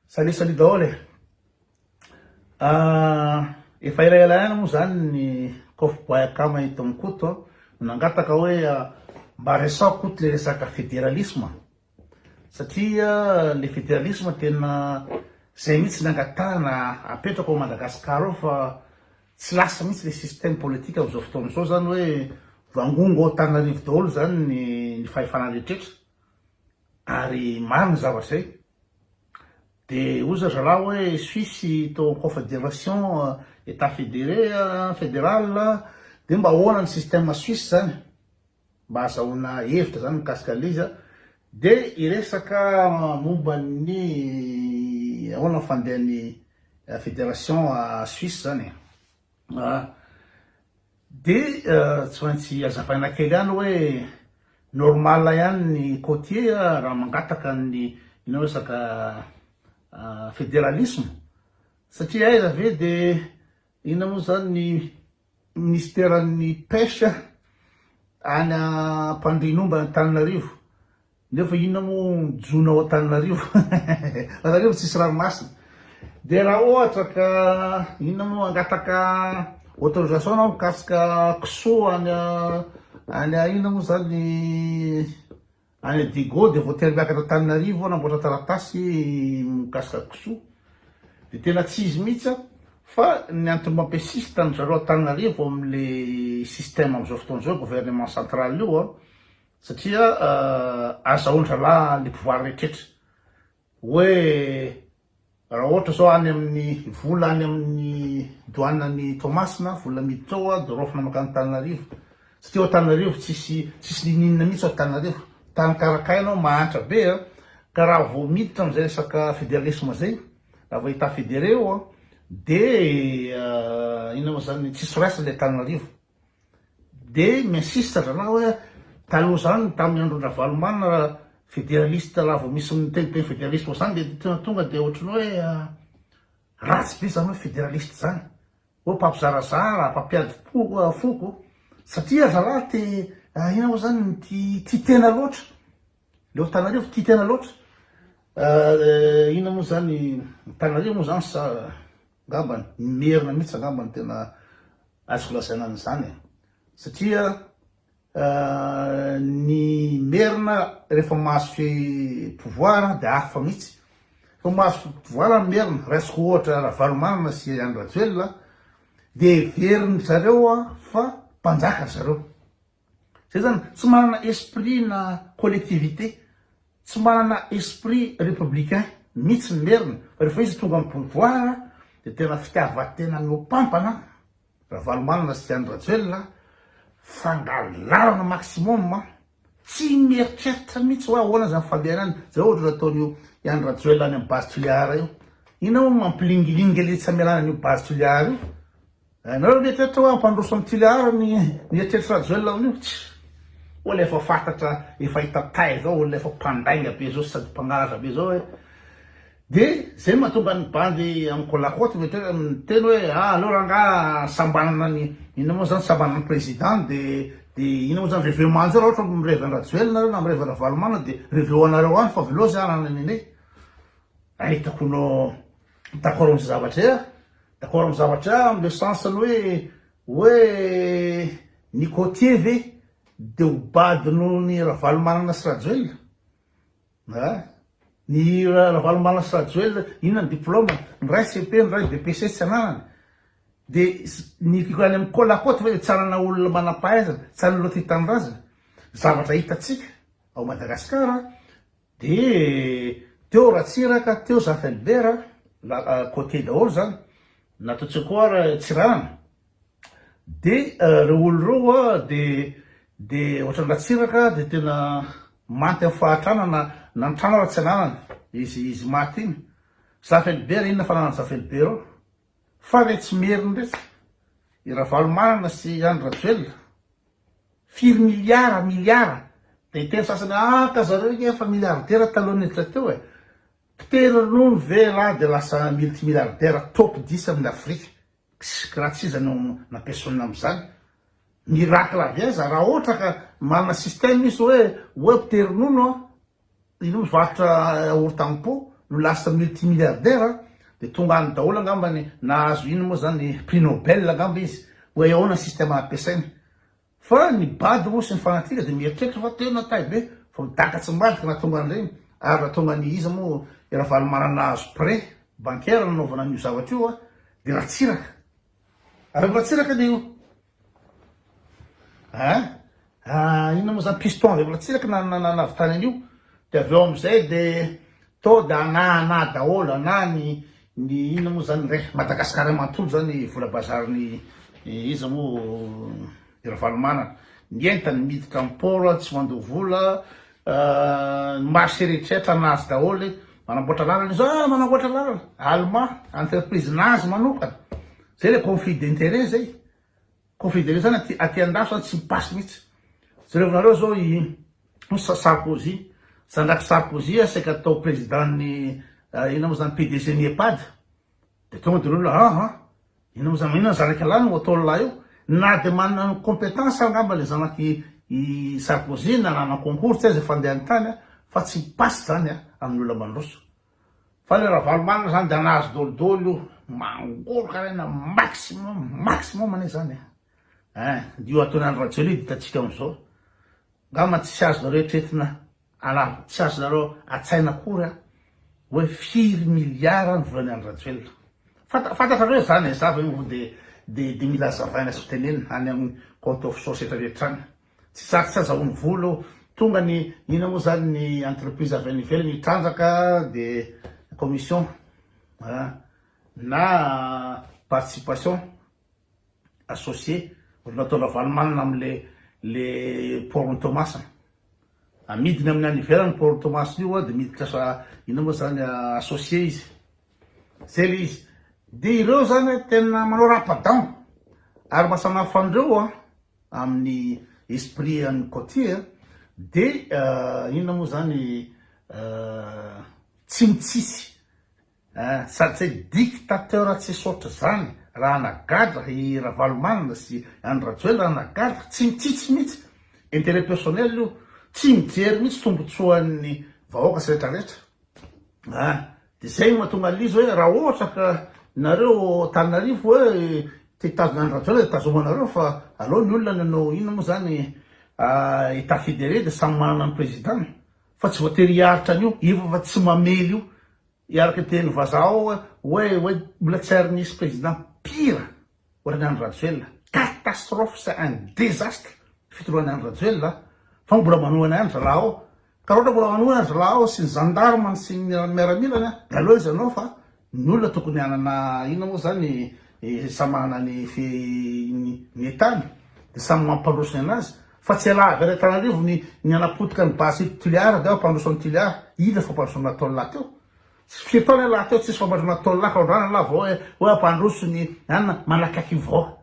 Salut salut daholo e! Efa elaela ihany moa zany ny kôfy akama eto amin'i Koto no nangataka hoe mba resaho Koto le resaka fédéralisme satria le fédéralisme tena zay mihitsy ny angatahana apetraka ao Madagascar ao fa tsy lasa mihitsy le système politique amin'izao fotoana izao zany hoe vangongo ao Antananarivo daholo zany ny fahefana rehetrretra ary maro ny zavatra zay. De hoy za zalahy hoe Suisse to confederation etat federe federal de mba ahoana ny système suisse zany mba azahoana hevitra zany mikasika an'le izy de hiresaka momba ny ahoana ny fandehan'ny federation suisse zany e. Dia tsy maintsy azavaina kely ihany hoe normal ihany ny côtier raha mangataka ny inona resaka fédéralisme satria aiza ve de inona moa zany ny ministeran'ny pêche any Ampandrianomby Antananarivo Nefa inona moa ny jono ao Antananarivo? Antananarivo tsisy ranomasina. Dia raha ohatra ka inona moa hangataka autorisation anao mikasika kisoa any any inona moa zany any Diego dia voatery miakatra Antananarivo hanamboatra taratasy mikasika kisoa. Dia tena tsy izy mihitsy an. Fa ny antony mampiasista an-dry zareo Antananarivo amin'le système amin'izao fotoana izao, gouvernement central io an, Satria azahoan-drahalahy le pouvoir rehetrretra. Hoe raha ohatra zao any amin'ny vola any amin'ny douane any Toamasina, vola miditra ao de raofina mankany Antananarivo. Satria ao Antananarivo tsisy tsisy ninoninona mihitsy ao Antananarivo. Tany karakaina ao mahantra be an, ka raha vao miditra am'zay resaka fédéralisme zay, raha vao état fédéré eo an, de inona moa zany, tsisy raisina le Antananarivo. De mi-insiste zalahy hoe taloha zany tamin'ny andron-dRavalomanana raha federaliste raha vao misy miteniteny federalisme zany de tena tonga de ohatran'ny hoe ratsy be zany hoe federaliste zany, hoe mpampizarazara, mpampiady foko, satria zalahy te inona moa zany tia tia tena loatra, le ao Antananarivo tia tena loatra, inona moa zany Antananarivo moa zany sa angambany, ny Merina mihitsy angamba no tena Azoko lazaina an'izany e! Satria ny Merina rehefa mahazo pouvoir dia hafa mihitsy. Rehefa mahazo pouvoir ny Merina, raisiko ohatra Ravalomanana sy Andry Rajoelina, dia heverin-dry zareo fa mpanjaka ry zareo. Zay zany, tsy manana esprit na collectivité, tsy manana esprit républicain mihitsy ny Merina, fa rehefa izy tonga amin'ny pouvoir dia tena fitiavan-tena mihoampampana, Ravalomanana sy Andry Rajoelina, fangalarana maximum, tsy mieritreritra mihitsy hoe ahoana zany fandehanany, zay ohatra nataon'io i Andry Rajoelina any amin'ny base Toliara io, inona moa mampilingilingy le tsy hamelana an'io base Toliara io? Ianareo mieritreritra hoe hampandroso an'i Tuléar ny ny eritreritr'i Rajoelina amin'io? Tsia. Olona efa fantatra, efa hita tay zao, olona efa mpandainga be zao sady mpangalatra be zao hoe. De zay mahatonga ny bandy amin'ny Colacot mieritreritra miteny hoe ah aleo rangaha sambanana ny inona moa zany sambanana ny président de de inona moa zany reveo manjo raha ohatra mirevy an-dRajoelina nareo na mirevy an-dRavalomanana de reveo anareo any fa avelao zay hanana ny anay. Ahitako no d'accord amin'izay zavatra izay aho. D'accord amin'ny zavatra amin'ny le sens-ny hoe hoe ny côtier ve de ho bado noho ny Ravalomanana sy Rajoelina? A! Ny Ravalomanana sy Rajoelina inona ny diplôme-ny? Ny iray CP ny iray BEPC tsy ananany. De ny any amin'ny Colacot ve de tsy hanana olona manam-pahaizana, tsy hanana olona tia tanindrazana? Zavatra hitantsika ao Madagasikara Dia teo Ratsiraka, teo Zafy Albert, côté daholo zany, na ataontsika koa ary Tsiranana. Dia ireo olona ireo dia dia ohatran'i Ratsiraka dia tena maty amin'ny fahantrana na na ny trano ara tsy ananany izy izy maty iny. Zafy Albert, inona fananan'i Zafy Albert ao? Fa retsy Merina retsy, i Ravalomanana sy Andry Rajoelina. Firy miliara, miliara. Dia hiteny sasany hoe ah ka zareo nge efa milliardaire taloha niditra teo e. Mpitery ronono ve elah dia lasa multimilliardaire top dix amin'ny Afrika. Kss, raha tsy iza no nampiesonina amin'izany. Miracle avy aiza? Raha ohatra ka manana système izy hoe hoe mpitery ronono an, ino mivarotra yaourt en pot. no lasa multimilliardaire de tonga any daholo angambany nahazo ino moa zany prix Nobel angamba izy hoe ahoana ny système ampiasainy. Fa ny bado moa sy ny fanatika dia mieritreritra fa tena tay be fa midaka tsy mbadika nahatonga an'ireny ary nahatonga ny iza moa i Ravalomanana nahazo prêt bancaire nanaovana an'io zavatra io a dia Ratsiraka avy amin'i Ratsiraka anie io a inona moa zany piston avy amin'i Ratsiraka nahavitany an'io dia avy eo amin'izay dia to dia anà anà daholo anà ny Ny inona moa zany re? Madagascar manontolo zany vola bazary-ny iza moa i Ravalomanana. Ny entany miditra am port tsy mandoa vola, ny marché rehetra anazy daholo, manamboatra lalana izy, ah manamboatra lalana, allemand, entreprise nazy manokana. Zay le conflit d'intérêt zay. Conflit d'intérêt zany aty aty andafy zany tsy mi-passe mihitsy. Jerevinareo zao i Sarkozy, zanak'i Sarkozy saika atao président-n'ny inona moa zany PDG ny Epad, de tonga de reo olona ah inona moa zany inona zanak'ialahy no ataon'lah io, na de manana ny compétence angamba le zanak'i i Sarkozy na nanana concours tsy aiza fandehany tany fa tsy mi-passe zany amin'ny olona mandroso. Fa le Ravalomanana zany de anazy dolidoly io, mangorokarena maximum maximum anie zany e. Ein, io ataon'i Andry Rajoelina io hitantsika amin'izao. Ngamba tsy azonareo eritreretina ala, tsy azonareo atsaina akory an, hoe firy milliards ny volan'i Andry Rajoelina. Fanta, fantatrareo izany e, za ve moa de, de, de mila azavaina sy tenenina any amin'ny compte offshore sy rehetra rehetra any. Tsy sarotra tsy azahoany vola io. Tonga ny, inona moa zany ny entreprise avy any ivelany hitrandraka de commission an, na participation. associé ohatry nataon'i Ravalomanana amle le port ny Toamasina amidiny amin'ny any ivelany port Toamasina io de miditra sa inona moa zany associé izy zay le izy de ireo zany tena manao rapadan ary mahasamihafa an'ireo a amin'ny esprit an'ny côtier de inona moa zany tsy mitsitsy Eh, sady zay dictateur tsisy ohatr'izany raha hanagadra i Ravalomanana sy Andry Rajoelina raha hanagadra, tsy mitsitsy mihitsy, intérêt personnel io, tsy mijery mihitsy tombotsoan'ny vahoaka sy rehetra rehetra. Ah, de zay no mahatonga an'izy hoe raha ohatra ka nareo Antananarivo hoe te hitazona Andry Rajoelina de tazomanareo fa aleo ny olona nanao inona moa zany état fédéré de samy manana ny président-ny fa tsy voatery hiaritra an'io, efa fa tsy mamely io. Hiaraka teny vazaha ao hoe hoe mbola tsy ary nisy président pire ohatran'i Andry Rajoelina. Catastrophe c'est un désastre fitondran'i Andry Rajoelina fa mbola manohana ihany zalahy ao. Ka raha ohatra mbola manohana zalahy ao sy ny gendarme sy ny miaramilany dia aleo izy hanao fa ny olona tokony hanana inona moa zany samy manana ny ny état-ny dia samy mampandroso ny anazy fa tsy ialahy avy any Antananarivo ny ny hanapotika ny base eto Toliara dia hampandroso an'i Toliara. Inona fampandrosoana nataon'lah teo? Firy taona ialahy teo tsisy fampandrosoana nataon'lah fa androany ialahy vao hoe hoe hampandroso ny anona manakaiky ny vahoaka.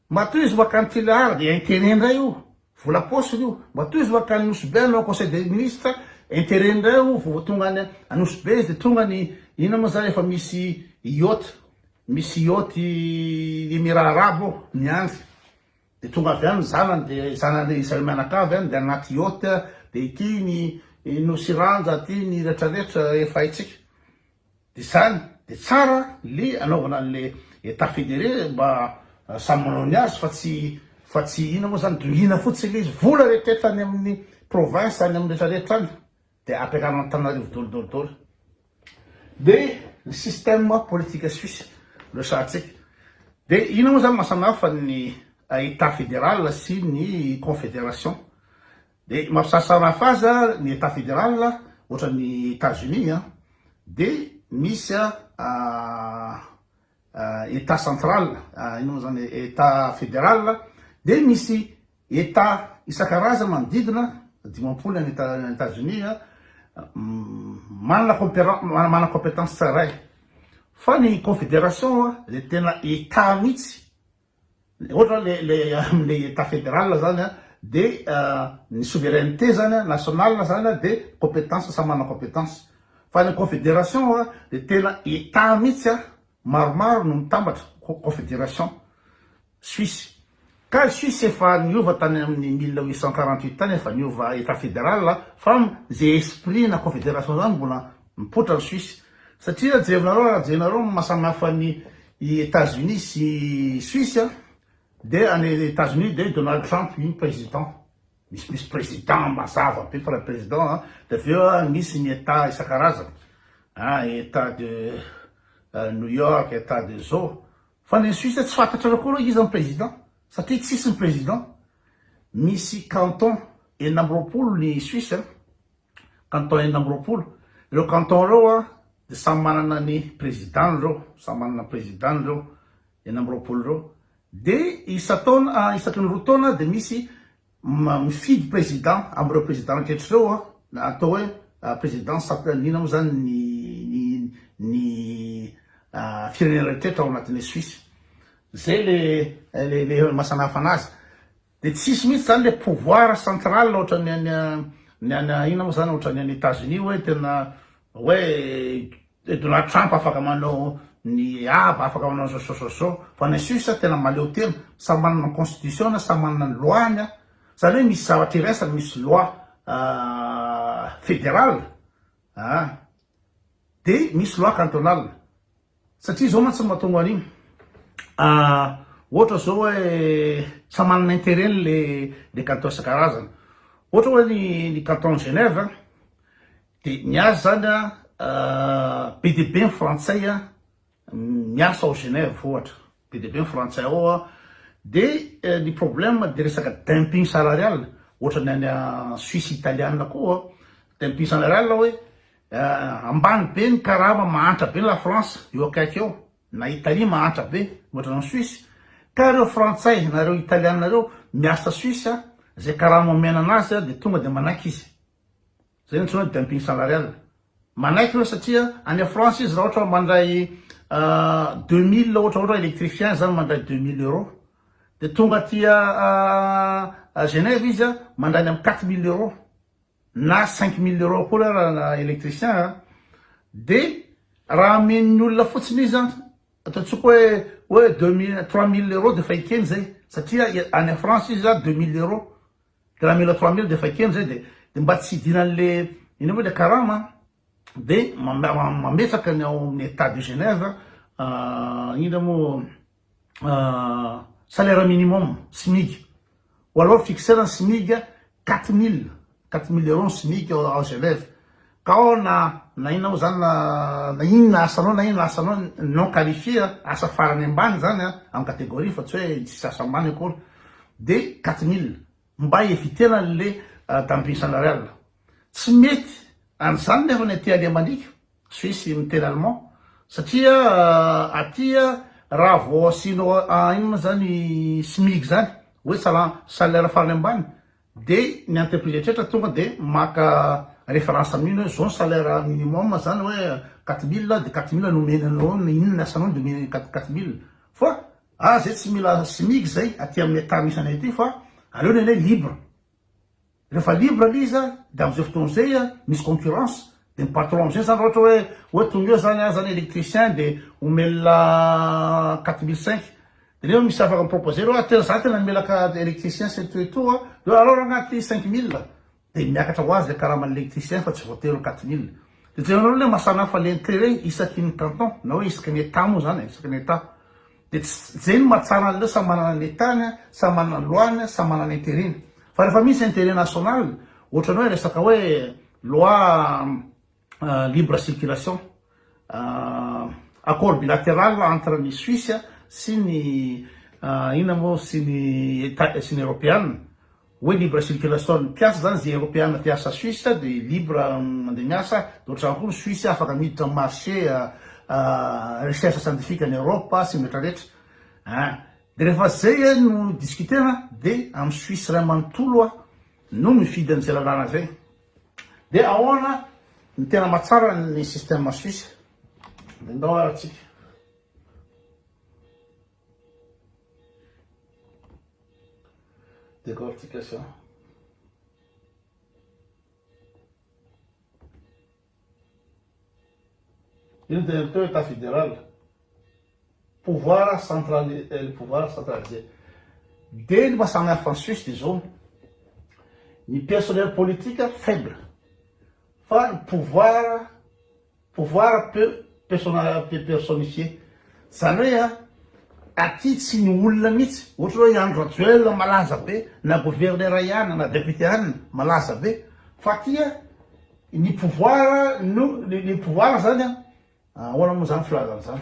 Matoa izy mankany Toliara dia intérêt indray io, vola paosiny io. Matoa izy mankany Nosy Be hanao conseil des ministres, intérêt indray io, vao tonga any Nosy Be izy dia tonga ny inona moa zany efa misy yacht, misy yacht Emirats Arabo ao miandry. Dia tonga avy any ny zanany dia zanany zareo mianakavy any dia anaty yacht dia ity ny Nosy Iranja aty ny retraretra efa haintsika. Dia izany dia tsara le anaovana an'le état fédéré mba samy manao ny azy fa tsy fa tsy inona moa zany dongina fotsiny le izy vola retraretra any amin'ny province any amin'ny retraretra any. Dia ampiakarina Antananarivo dolo dolo dolo. Dia ny système politique suisse no resahantsika. Dia inona moa zany maha samy hafa ny Etat fédéral sy ny confédération. Dia mampisasarafa azy ny Etat fédéral ohatran'ny Etats Unis dia misy Etat central, inona moa zany Etat fédéral, dia misy Etat isan-karazany manodidina 50 any Etats-Unis manana manana compétence tsirairay fa ny confédération le tena Etat mihitsy ohatra le le amle Etat fédéral zany de ny souveraineté zany nationale zany de compétence samy manana compétence fa ny confédération de tena Etat mihitsy maromaro no mitambatra confédération Suisse. Ka i Suisse efa niova tany amin'ny 1848 tany efa niova Etat fédéral fa ze esprit na confédération zany mbola mipoitra ny Suisse. Satria jerinareo raha jerinareo ny maha samy hafa ny i Etats Unis sy Suisse dia any Etats Unis dia Donald Trump iny président. Misy misy président mazava be fa raha président an, dia avy eo misy ny Etat isan-karazany an, Etat de New York, Etat de zao. Fa ny any Suisse tsy fantatrareo koa aloha iza ny président satria tsisy ny président. Misy canton 26 ny Suisse an. Canton 26. Ireo canton ireo an dia samy manana ny président-ny ireo, samy manana ny président-ny ireo 26 ireo. Dia isan-taona, isaky ny roa taona dia misy mifidy président amin'ireo président rehetra ireo an, na atao hoe président inona moa zany ny ny firenena rehetra ao anatin'ny Suisse. Zay le le le maha samy hafa anazy. Dia tsisy mihitsy zany le pouvoir central ohatran'ny any ny any inona moa zany ohatran'ny any Etats Unis hoe tena hoe Donald Trump afaka manao ny haba afaka manao zao zao zao fa ny Suisse tena mahaleo tena samy manana ny constitution-ny samy manana ny loi-ny zany hoe misy zavatra iraisana misy loi fédéral a dia misy loi cantonale. Satria zao mantsy no mahatonga an'iny, ohatra zao hoe samy manana intérêt-ny le le canton isan-karazany. Ohatra hoe ny ny canton Genève de ny azy zany an be dia be ny frantsay an miasa ao Genève ohatra, be dia be ny frantsay ao an, de ny problème de resaka dumping salarial, ohatra ny any Suisse italiana koa dumping salarial hoe Ambany be ny karama mahantra be la France eo akaiky eo na Italie mahantra be mihoatra ny Suisse ka ireo frantsay na ireo italiana ireo miasa Suisse zay karama omena anazy de tonga de manaiky izy zay ny antsoina hoe dumping salarial manaiky ireo satria any France izy raha ohatra mandray 2000 ohatra ohatra électricien zany mandray 2000 euros de tonga aty Genève izy mandray any amin'ny 4000 euros na 5000 euros akory ara na électricien a, de raha amen'ny olona fotsiny izy an, ataontsika hoe hoe 2000 3000 euros de efa ekeny zay satria any France izy a 2000 euros de raha mila 3000 de efa ekeny zay de de mba tsy hidinan'le ina moa le karama de mametraka ny ao amin'ny état de Genève indra moa salaire minimum SMIG ou alors fixer ny SMIG 4000 4000 euros ny SMIG ao Genève ka ao na na inona moa zany na na inona asanao na inona asanao non qualifié asa farany ambany zany a amin'ny catégorie fa tsy hoe tsisy asa ambany akory de 4000 mba éviter an'le dumping salarial tsy mety an'izany nefa ny aty Alemanique Suisse miteny allemand satria aty raha vao asianao inona moa zany smig zany hoe salaire farany ambany de ny entreprise rehetra tonga de maka référence amin'iny hoe zao ny salaire minimum zany hoe 4000 de 4000 no omeny anao na inona ny asanao de omeny 4000 fa ah zay tsy mila smig zay aty amin'ny état misy anay aty fa aleo ny anay libre. Rehefa libre le izy a, de amzay fotoana zay a, misy concurrence, de ny patron amzay zany raha ohatra hoe hoe tonga eo zany aho zany électricien de omelona 4005, de nefa misy afaka mi-proposer hoe tena za tena melaka électricien c'est tout et tout a, de alao rangah ty 5000, de miakatra ho azy le karaman'ny électricien fa tsy voatery ho 4000. De jerenareo le maha samy hafa le intérêt isaky ny canton na hoe isaky ny état moa zany e, isaky ny état. De tsy zay no mahatsara an'ireo samy manana ny état-ny, samy manana ny loi-ny, samy manana ny intérêt-ny. Fa rehefa misy intérêt national, ohatran'ny hoe resaka hoe loi libre circulation, accord bilatéral entre ny Suisse sy ny inona moa sy ny état sy ny eropeana, Hoe libre circulation ny mpiasa zany ze eropeana te hiasa Suisse de libre mandeha miasa de ohatr'izany koa ny Suisse afaka miditra am marché recherche scientifique any Europe sy ny retraretra an de rehefa zay no discutena de am Suisse ray manontolo a no mifidy an'izay lalàna zay de ahoana ny tena mahatsara ny système Suisse de ndao ary tsika. Décortication. Ino dia atao état fédéral? Pouvoir central, le pouvoir centralisé. Dia ny maha samy hafa ny Suisse dia izao, ny personnel politique faible, fa ny pouvoir, pouvoir peu. Personnifié. Zany hoe a, aty tsy ny olona mihitsy, ohatra hoe i Andry Rajoelina malaza be, na gouverneur ihany na député ihany malaza be, fa aty a, ny pouvoir no, ny pouvoir zany a, ahoana moa zany filazana zany?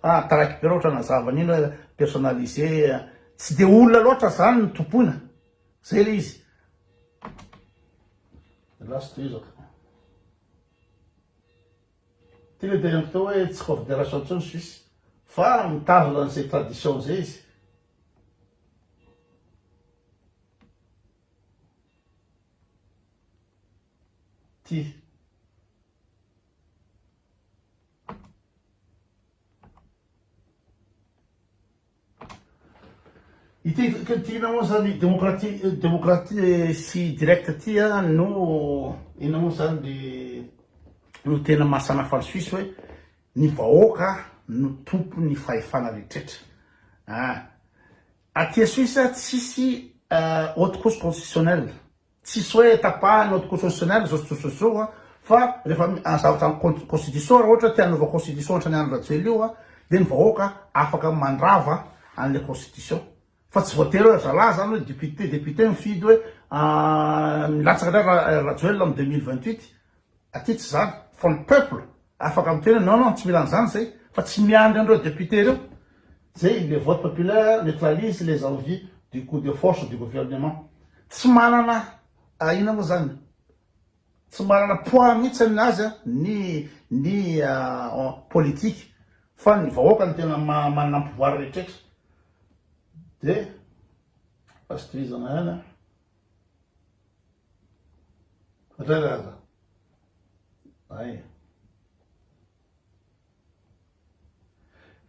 Ah, taraiky be raha ohatra hanazava an'iny hoe personnalisé, tsy de olona loatra zany no tompoina, zay le izy. Lasa tohizako. Ty le teneniko teo hoe tsy confederation intsony Suisse fa mitazona an'izay tradition zay izy. Ty. Ity tiana moa zany démocratie démocratie sy direct ty a no inona moa zany le no tena mahasamihafa ny Suisse hoe ny vahoaka no tompon'ny fahefana rehetrretra ah aty Suisse tsisy haute cour constitutionnelle. Tsisy hoe tapahana haute cour constitutionnelle zao sy zao sy zao fa rehefa zavatra ny constitution raha ohatra te hanova constitution ohatran'i Andry Rajoelina io dia ny vahoaka afaka mandrava an'ilay constitution fa tsy voatery hoe zalahy zany hoe député député mifidy hoe milatsaka indray Rajoelina amin'ny 2028 aty tsy zany fa ny peuple Afaka miteny hoe non non tsy mila an'izany zay fa tsy miandry an'ireo député ireo zay, le vote populaire neutralise les envies du coup de force du gouvernement. Tsy manana inona moa zany, tsy manana poids mihitsy aminazy ny ny politique fa ny vahoaka no tena manana pouvoir rehetrretra. De azo tohizana ihany an. Hatraiza aza? Ay.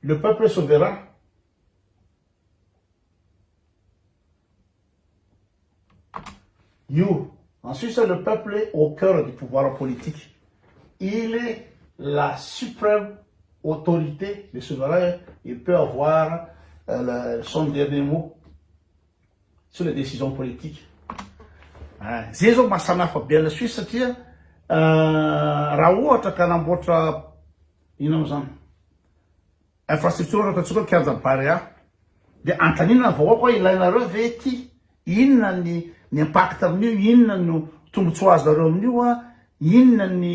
Le peuple est souverain. Io. En Suisse, le peuple est au cœur du pouvoir politique. Il est la suprême autorité, le souverain, il peut avoir euh, son dernier mot. Sur les décisions politiques. Zay zao maha samy hafa be an'i Suisse satria raha ohatra ka namboatra inona moa zany infrastructure ohatra ataontsika hoe kianjan'i Barea dia antanina ny vahoaka hoe ilainareo ve ity, inona ny ny impact amin'io, inona no tombotsoa azonareo amin'io an, inona ny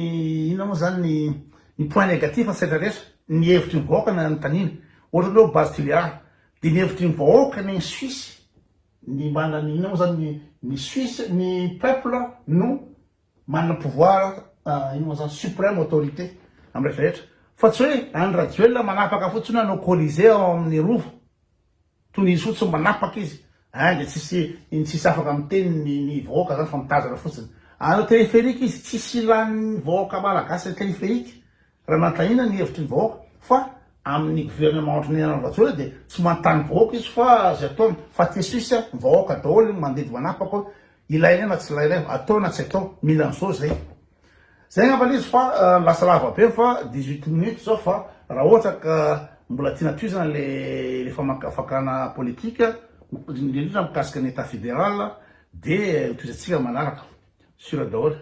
inona moa zany ny ny point négatif sy rehetra rehetra, ny hevitry ny vahoaka no anontanina. Ohatra ny hoe base Tuléar Dia ny hevitry ny vahoaka ny Suisse, ny manana inona moa zany ny ny Suisse, ny peuple no manana pouvoir inona moa zany supreme autorité amin'ny rehetra rehetra. Fa tsy hoe Andry Rajoelina manapaka fotsiny hoe hanao colisée ao amin'ny Rova. Toy ny izy fotsiny manapaka izy. Ein dia tsisy tsisy afaka miteny ny ny vahoaka zany fa mitazana fotsiny. Hanao téléphérique izy, tsisy ilan'ny vahoaka malagasy ny téléphérique. Raha nanontaniana ny hevitry ny vahoaka fa amin'ny gouvernement ohatran'ny an'i Rajoelina dia tsy manontany vahoaka izy fa izay ataony fa aty Suisse ny vahoaka daholo no mandidy manapaka hoe ilainay na tsy ilainay, atao na tsy atao, mila an'izao izay. Izay angamba ilay izy fa lasa lava be fa 18 minutes izao fa raha ohatra ka mbola tiana tohizana ilay ilay famakafakana politique indrindra indrindra mikasika ny Etat fédéral dia tohizantsika manaraka. Sur daholo.